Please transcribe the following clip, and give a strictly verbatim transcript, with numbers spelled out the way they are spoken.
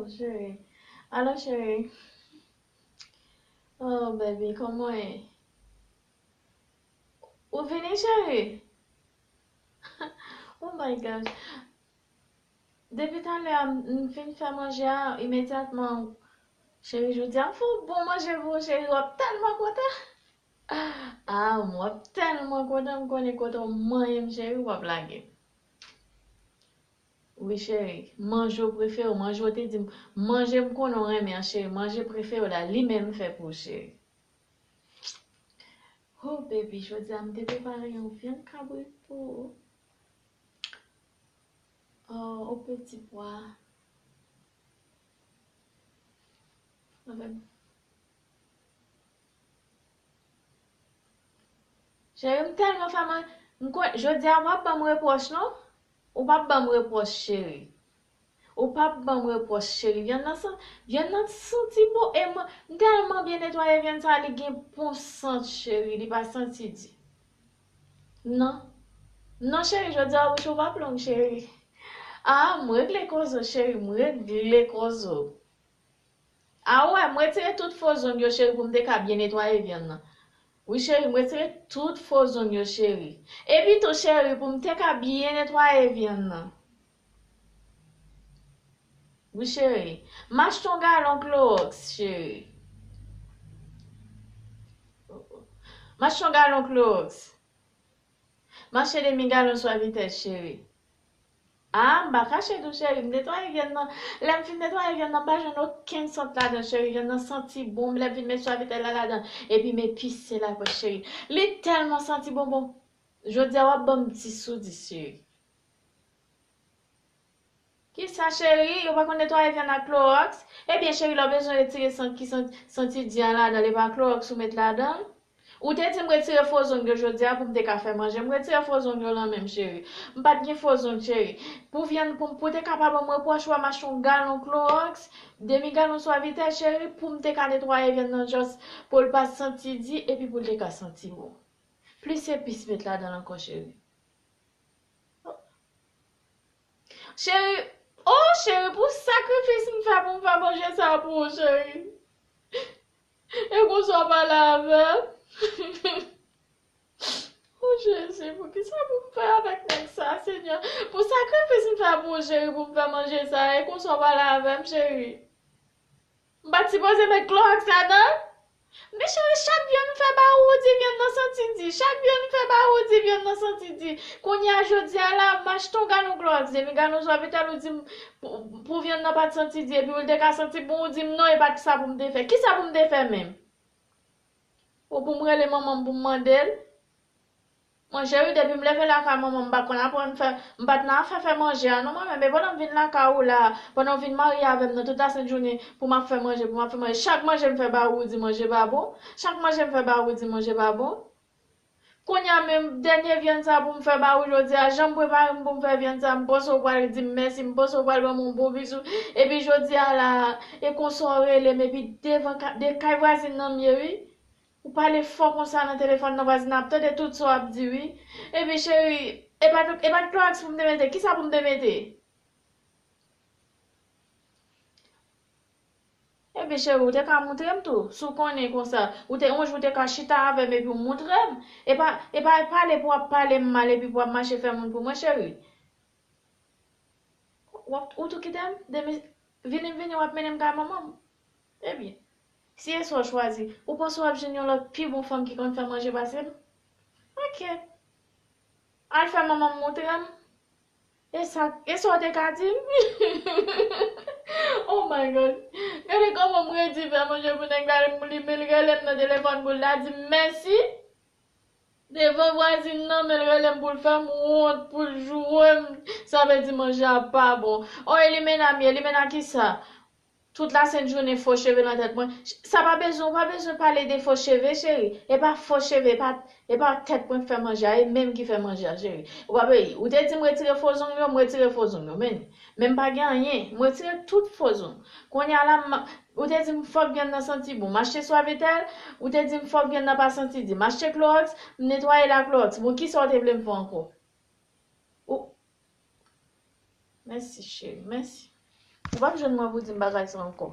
Cheri. Alo, cheri. Oh, baby, kòman w ye? Ou vini, cheri? Oh my gosh. Depi talè a, m, m fin fè manje a, imedyatman, cheri, jodi a, m fè yon bon manje pou ou, cheri, w ap tèlman kontan. Ah, m w ap tèlman kontan, m konnen kote w manyen m, cheri, w ap lage m. Wi, cheri, manje w prefere w, manje w te di m, manje m konnen w renmen an, cheri, manje prefere w la, li menm m fè pou ou, cheri. Oh, baby, jodi a m te prepare yon vyann kabrit pou ou. Oh, o peti pwa. Avèk Cheri, m tèlman fè man-, m kwè, jodi a w p ap ban m repwòch, non. Ou p ap ban m repwòch, cheri. Ou p ap ban m repwòch, cheri. Vyann nan san-, vyann nan santi bon. E mwen, m tèlman byen netwaye vyann sa, li gen bon sant, cheri. Li pa santi di. Non. Non, cheri, jodi a wouch ou p ap long, cheri. Ah, m regle kozo, cheri, m regle kozo. A wè, m retire tout fo zong yo, cheri, pou m te ka byen netwaye vyann nan. Wi, cheri, m retire tout fo zong yo, cheri. Epi tou, cheri, pou m te ka byen netwaye vyann nan. Wi, cheri. M achte yon galon klowòks, cheri. M achte yon galon klowòks. M achte demi galon Suavitel, cheri. Ah, m pa kache tou, cheri. M netwaye vyann nan. Lè m fin netwaye vyann nan, m pa jwenn okenn sant ladan, cheri. Vyann nan santi bon. Lè m fin met Suavitel la ladan, epi m epise l apre, cheri. Li tèlman santi bon, bon. Jodi a, w ap ban m dis sou dis, cheri. Kisa, cheri? Yo pa konn netwaye vyann ak klowòks? Ebyen, cheri, lè w bezwen retire sant ki san-, santi di a ladan l, e pa klowòks ou met ladan l? Ou te di m retire fo zong yo jodi a pou m te ka fè manje. M retire fo zong yo lan men m, cheri. M pa t gen fo zong, cheri. Pou vyann, pou, pou te ka pa ban m repwòch, w a m achte yon galon klowòks, demi galon Suavitel, cheri, pou m te ka netwaye vyann nan jis pou l pa santi di epi pou l te ka santi bon. Plis epis met ladan l ankò, cheri. Cheri, oh, cheri, pou sakrifis m fè pou m fè manje sa pou ou, cheri. E konsa w pale avè m. Oh, Jezi, pou ki sa pou m fè avèk nèg sa, Senyè? Pou sakrifis m fè pou ou, cheri, pou m fè manje sa, e konsa w pale avè m, cheri. M pa t sipoze met klowòks ladan l? Men cheri, chak vyann m fè ba ou, ou di vyann nan santi di. Chak vyann m fè ba ou, ou di vyann nan santi di. Kounye a, jodi a la, m achte yon galon klowòks, demi galon Suavitel, ou di m pou, pou vyann nan pa t santi di, epi ou te ka santi bon, ou di m non, e pa t sa pou m te fè. Kisa pou m te fè menm? Ou pou m rele manman m pou m mande l? Mwen, cheri, depi m leve lakay manman m, m pa t konn aprann fè, m pa t nan afè fè manje a, non, mwen menm. E pandan m vin lakay ou la, pandan w vin marye avè m nan tout lasent jounen, pou m ap fè manje, pou m ap fè manje. Chak manje m fè ba ou, ou di manje pa bon. Chak manje m fè ba ou, ou di manje pa bon. Kounye a menm, dènye vyann sa pou m fè ba ou jodi a, jan m prepare m pou m fè vyann sa, m panse w pral di m mèsi, m panse w pral ban m yon bon bisou. Epi jodi a la, e konsa w rele m, epi devan ka-, de kay vwazin nan m ye, wi. Ou pale fò konsa nan telefòn nan, vwazin nan ap tande tout sa w ap di, wi. Epi cheri, e pa t, e pa t klowòks pou m te mete, kisa pou m te mete? Epi cheri, ou te ka moutre m tou, si w konnen konsa. Ou te, yon jou w te ka chita avè m epi w moutre m. E pa, e pa pale pou w ap pale m mal epi pou w ap mache fè moun pou mwen, cheri. W ap, ou tou kite m? Demi, vini m vini, w ap mennen m kay manman m. Ebyen, si e sa w chwazi, ou panse w ap jwenn yon lòt pi bon fanm ki konn fè manje pase m? Oke. Al fè manman m moutre m. E sa, e sa w te ka di m? Oh my God. Gade kòman m redi fè manje pou nèg la, li, li rele m nan telefòn pou l la di m mèsi. Devan vwazin nan, men l rele m pou l fè m wont, pou l joure m. Sa vle di manje a pa bon. Oh, e limena m ye, limena kisa? Tout lasent jounen fo cheve nan tèt mwen. Sa pa bezwen, ou pa bezwen pale de fo cheve, cheri. E pa fo cheve, e pa, e pa tèt mwen k fè manje a, e menm ki fè manje a, cheri. Ou pa vle, ou te di m retire fo zong yo, m retire fo zong yo, men, men m pa gen anyen. M retire tout fo zong. Kounye a la, m, ou te di m fòk vyann nan santi bon. M achte Suavitel, ou te di m fòk vyann nan pa santi di. M achte klowòks, m netwaye l ak klowòks. Bon, kisa w te vle m fè ankò? Ou, mèsi, cheri, mèsi. Ou p ap jwenn mwen pou di m bagay sa ankò.